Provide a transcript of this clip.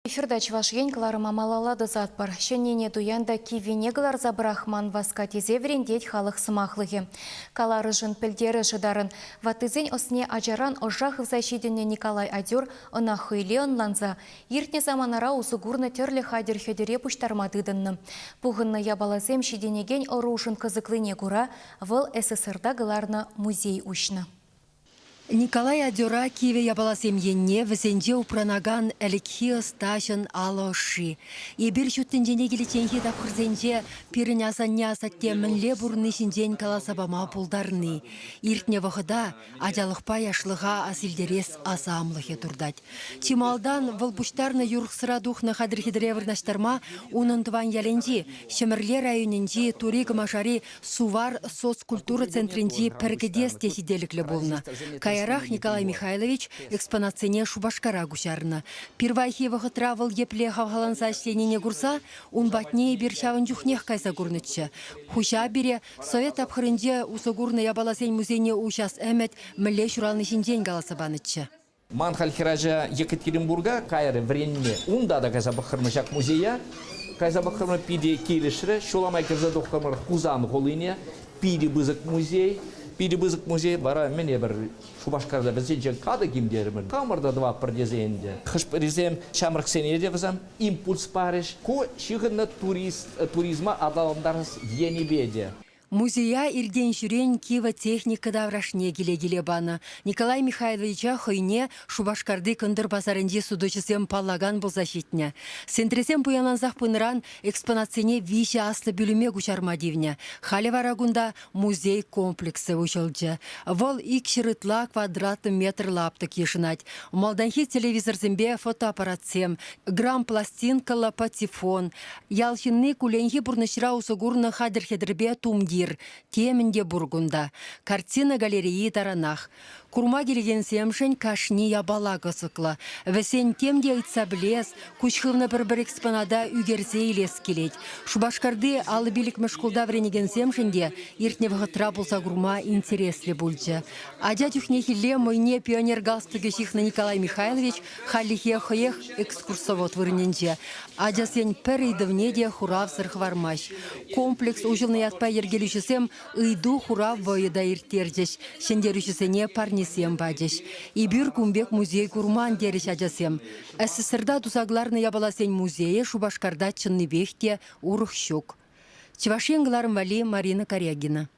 Эфирта Чӑваш Ен кӑларӑма малалла тӑсатпӑр. Ҫӗннине туян та киввине кӑларса пӑрахман васка тесе вӗрентет халӑх сӑмахлӑхӗ. Каларӑшӑн пӗлтерӗшӗ тарӑн. Ваттисен ӑсне ачаран ӑша хывса ҫитӗннӗ Николай Адюр ӑна хӑйле ӑнланса иртнӗ саманара усӑ курнӑ тӗрлӗ хатӗр-хӗтӗре пуҫтарма тытӑннӑ. Пухӑннӑ япаласем ҫитӗнекен ӑрушӑн кӑсӑклине кура вӑл СССРта кӑларнӑ музей уҫнӑ. Николай Адёра кивӗ япаласем енне вӗсенче упранакан ӗлӗкхи ӑстаҫӑн алӑ ӑшши. Эпир ҫут тӗнчене киличченхи тапхӑрсенче пирӗн асанне-асатте мӗнле пурӑнни ҫинчен каласа пама пултарни, иртнӗ вӑхӑта ачалӑхпа яшлӑха асилтерес асамлӑхӗ туртать. Чи малтан вӑл пуҫтарнӑ юрӑхсӑра тухнӑ хатӗр-хӗтӗре вырнаҫтарма унӑн тӑван ялӗнчи Ҫӗмӗрле районӗнчи Тури Кӑмашари Сувар соцкультура центрӗнчи пӗр кӗтес те ҫителӗклӗ пулнӑ. Каярах Николай Михайлович экспонатсене Шупашкара куҫарнӑ. Пирвайхи вӑхӑтра вӑл епле хавхаланса ӗҫленине курса ун патне эпир ҫавӑн чухнех кайса курнӑччӗ. Хуҫа пире совет тапхӑрӗнче усӑ курнӑ япаласен музейне уҫас ӗмӗт мӗнле ҫурални ҫинчен каласа панӑччӗ. Ман халь хӗрача Екатеринбурга кайрӗ вӗренме. Унта та кайса пӑхрӑмӑр ҫак музея. Кайса пӑхрӑмӑр, питӗ килӗшрӗ. Ҫула май кӗрсе тухрӑмӑр Хусан хулине. Питӗ пысӑк музей. Питӗ пысӑк музей. Вара мӗн эпир Шупашкарта вӗсенчен катӑк-им терӗмӗр. Хамӑр та тӑватпӑр тесе ӗнтӗ. Хӑш-пӗрисем ҫамрӑксене те вӗсем импульс парӗҫ. Ку ҫыхӑннӑ турист, туризма аталантарас енӗпе те. Музея иртен-ҫӳрен кивӗ техника таврашне киле-киле панӑ. Николай Михайловича хӑйне Шупашкарти Кӑнтӑр пасарӗнчи сутуҫӑсем паллакан пулса ҫитнӗ. Сентресем пуянлансах пынӑран экспонатсене виҫӗ аслӑ пӳлӗме куҫарма тивнӗ. Халӗ вара кунта музей комплексӗ уҫӑлчӗ. Вӑл 200 ытла квадратлӑ метр лаптӑк йышӑнать. Малтанхи телевизорсемпе фотоаппаратсем, грампластинкӑллӑ патефон, Ял ҫынни кулленхи пурнӑҫра усӑ курнӑ хатӗр-хӗтӗрпе тумтир, темӗн те пур кунта. Картина галерейи таранах. Курма килекенсемшӗн кашни япала кӑсӑклӑ. Вӗсен тем те ыйтса пӗлес, куҫ хывнӑ пӗр-пӗр экспоната ӳкерсе илес килет. Шупашкарти 55-мӗш шкулта вӗренекенсемшӗн те иртнӗ вӑхӑтра пулса курма интереслӗ пулчӗ. Ача чухнехилле мӑйне пионер галстукӗ ҫыхнӑ Николай Михайлович хальлӗхе хӑех экскурсовод вырӑнӗнче. Ачасен пӗр ыйтӑвне те хуравсӑр хӑвармасть. Комплекс уҫӑлнӑ ятпа йӗркелӳҫӗсем ыйту-хурав вӑйӑ та ирттерчӗҫ, ҫӗнтерӳҫӗсене парнесем пачӗҫ. Эпир кун пек музей курман, терӗҫ ачасем. СССРта туса кӑларнӑ япаласен музейӗ Шупашкарта чӑннипех те урӑх ҫук. Чӑваш Ен кӑларӑм валли Марина Карягина.